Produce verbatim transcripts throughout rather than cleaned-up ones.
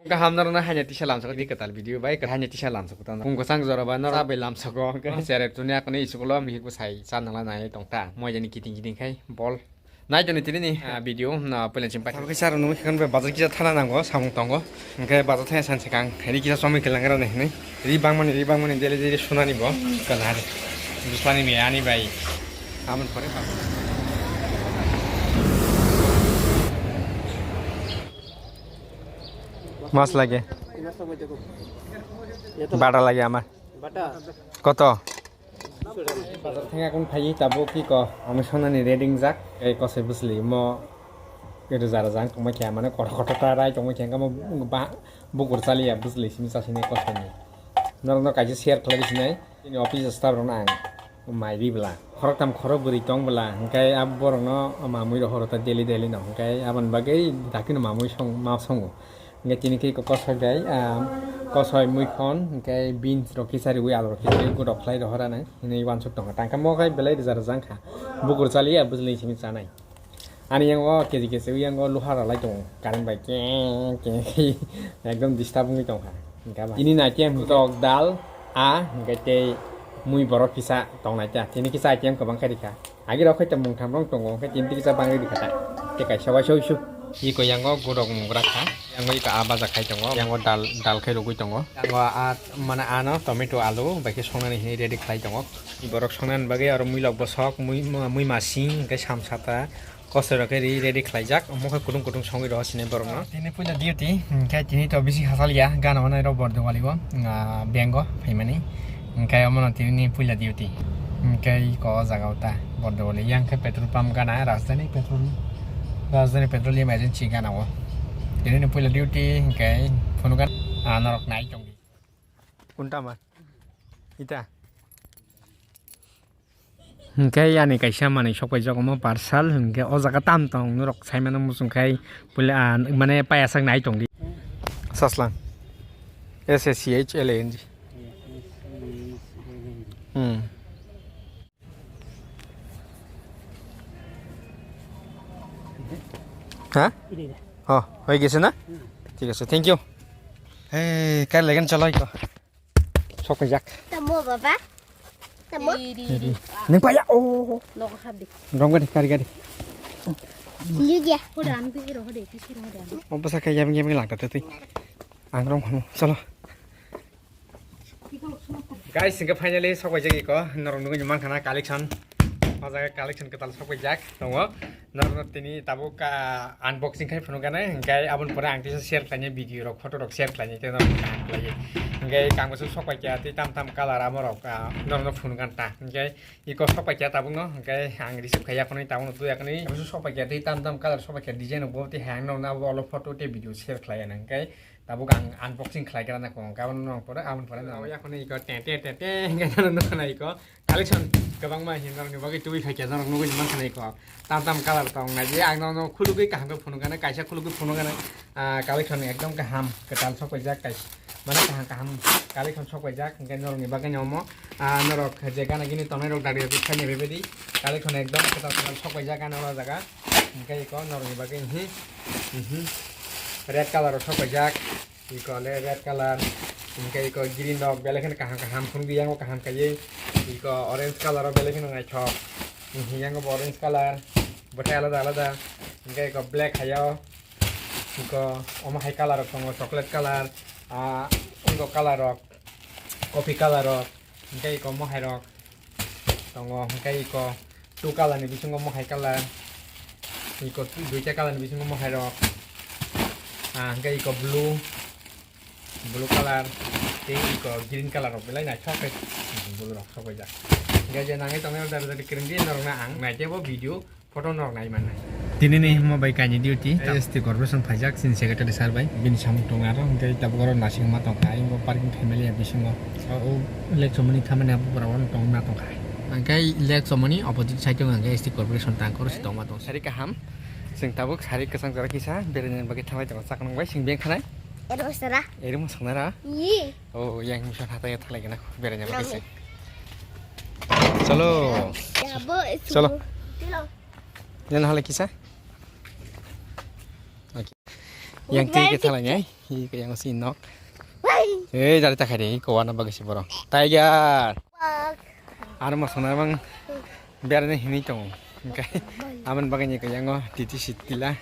Kaham norokno haino tisa lamsok di kwtal video bai, haino tisa lamsok tang. Kung kwchang jora ba norok bai lamsok o, hwnkhe sere tuni akoni isuk ulo mihik bwsai cha nangla nai tong ta. Moi jani kiting kiting khai bol. Nai toni tini ni, ah, video, na, pwila chim pai. Abo kisa rok nungwi khikon bai bazar kisa thana nango, samung tongo. Hwnkhe bazar thaya san swkang, ri kisa chomwi kwlang rok nai hinwi. Ri bangmani, ri bangmani, daily, daily sunani bo. Kwlari. Bwsani miyani bai. Amon pore ba. Mas lage. Bata lage ama. Bata. Koto? Bazar thang akon phai tabuk ki ko, ami sonani ready jak, ei kosoi bwsli mo, rwja rwja ang tongma khe, mane kotor kotor ta rai tongma khe, ang mo ba, bukur chaliya bwsli simi chasini kosoni. Norok no kaisa share khlai sinai, ini office staff rok no ang mai ri bwla. Khorok tam khorok bwrwi tong bwla, hwnkhe abo borok no mamui rok horo ta daily daily no, hwnkhe aboni bagwi dakti no mamui song, ma songo. Hingke tini khe kosoi bai, ah, kosoi muikhon, hingke beans rok kisa riwi, alu rok kisa riwi, godok khlai rohora nang hinwi uansuk tongo. Tangkhe mo khe belai rwja rwja wngkha. Bukur chaliya bwsli simi chanai. Ani yang o keji keji yang o luha ralai tongo. Current bai keng keng khe ekdom disturb wngwi tongkha. Hingke bai. Ini nai khe tok dal, a, hingke tei mui borok kisa tongnai ta. Tini kisa item kwbang khe rikha. Agi rok hai tongmung tham rok tongo, hwnkhe tini tikisa bangwi rikha ta. Tei kaisa waisa uisu. Iko yango godok mugra kha. Yango iko a baja khai tongo. Yango dal, dal khai rwgwi tongo. Yango a, mane ano tomato, alu bai khe songnani hinwi ready khlai tongo. Borok songnani bagwi aro muilok bwsok, mui, mui masing, hwnkhe samsata, kosoi rok khe ri ready khlaijak. Omo khe kutung kutung songwi rw sinai borokno. Tini puila duty, hwnkhe tini to bisi hachal ya, gana hwnwi rw bor Diwali o, ah, bank o phaimani. Hwnkhe omono tini ni puila duty. Hwnkhe iko o jaga o ta Bordowali. Yang khe petrol pump gana, Rajdhani Petrol, Rajdhani Petroleum Agency gana o. Tini ni puila duty hwnkhe phunukha, ah, norok nai tongdi. Kunta ma? Ita. Hwnkhe yani kaisa manwi sokpaijak omo parcel, hwnkhe o jaga tam tong norok saimano muchung khai puila, ah, mane payasakno ai tongdi. Saslang. S A C H L A N G. Hmm. হ্যাঁ? ও, হয়ে গেছে না? ঠিক আছে, thank you. Hey, kailai gani chalai ko. Sok jak. Tamo baba. Tamo. Neng paya, oh. Nogo hadi. Rong gadi, kari gadi. Liya. Hode, ami kisi rohode, kisi rohode. O basa kaya, yami, yami langka tadi. Ang rong hanu, chalo. Guys, hingke finally sokpaijak iko, norok nugui mankha na collection. O jaga collection kwtal sokpaijak tongo. Norokno tini tabuk, ah, unboxing khai phunukgana, hingke aboni pore ang teisa share khlainai video rok, photo rok share khlainai, tei norok kaham khlaiwi. Hingke kangmasuk sokpaikha, tei tam tam color amorok, ah, norokno phunukgana ta. Hingke iko sokpaikha tabukno, hingke ang receive khai yaphunwi tabukno twi yakhunwi. Kangmasuk sokpaikha, tei tam tam color sokpaikha, design rok bo tei hai ang norokno abo olo photo tei video share khlaiya nang, hingke Tabuk ang unboxing khlai khe rana kong, gabon nong pore, aboni pore nong. Yakhon iko te, te, te, te, hingke nang nukha na iko. Collection kwbangma hinwi norokni bagwi tubui phaikha, norok nugui mankha na iko. Tam tam color tong nai, je ang nono khulugui kaham khe phunukgana, kaisa khulugui phunukgana, ah, collection ekdom kaham, kwtal sokpaijak, kais-, mane kaham kaham collection sokpaijak, hingke norokni bagwi omo, ah, norok je gana gini tongnai rok dagri rok khaina bebedi, collection ekdom kwtal kwtal sokpaijak gana o jaga. Hingke iko norokni bagwi, mhm, mhm. Red color rok sokpaijak. Iko le red color. Hingke iko green rok belai kheno kaham kaham phunukdi, yango kaham kaiye. Iko orange color rok belai kheno naithok. Mhm, yango bo orange color. Bwthai alada alada. Hingke iko black hayo. Iko omo hai color rok tongo, chocolate color. Ah, iko color rok. Coffee color rok. Hingke iko mohai rok. Tongo, hingke iko two color ni bisingo mohai color, iko duita color ni bisingo mohai rok, ah, hingke iko blue, blue color, tei iko green color rok belai naithok khe blue rok sokpaijak. Hingke je nangwi tongnai order kwrwngdi norokno ang naikhe bo video. Photo norok nai mannai. Tini ni himo bai kaini duty, S T corporation phaijak, chini secretary sir bai, bini samung tongo aro, hingke tabuk oro nasing ma tongkha, ayang bo parking family ya bisingo. O, o, lek somoni thamani abo borok ono tongma tongkha. Hingke lek somoni opposite side o hingke S T corporation tang koro se tongma tong. Sari kaham, chwng tabuk sari kwchang jora kisa, beraini bagwi thanglai tongo, chaknang bai chwng beng khanai. Ero sara. Ero mo sangnai ra? Yi. O, yang misa hatai thanglai gana, beraini bagwi chwng. Chalo. Ya, bo, Chalo. Chalo. Yan hale kisa? Okay. Yang twi khe thalai nai. Hi khe yang si nok. Ei, dari ta khai de, ko wana bagwi si borok. Tiger. Aro mo sona bang berani hini tong. Oke. Aman bagwi ni khe yango T T C tila.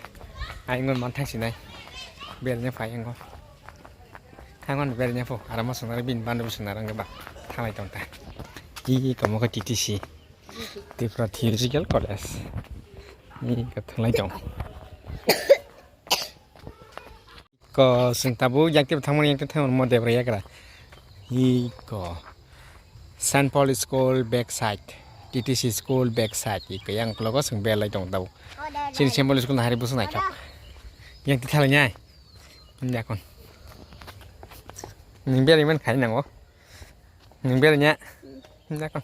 Aingon manthang sinai. Berani phai yango. Hangon berani pho. Aro mo sona bin bandu sona rang ba. Thalai tong ta. Hi komo khe T T C. Tripura Theological College. Hi khe thalai tong. Ko sing tabu yang tip thangmani yang tip thangmani mo debra yagra. Iko. Saint Paul School backside, T T C School backside. Iko yang logo sing belai tong tabu. Sini Saint Paul School nahari busu naikha. Yang tip thalai nyai. Ini akon. Ning belai man khai nango. Ning belai nya. Ini akon.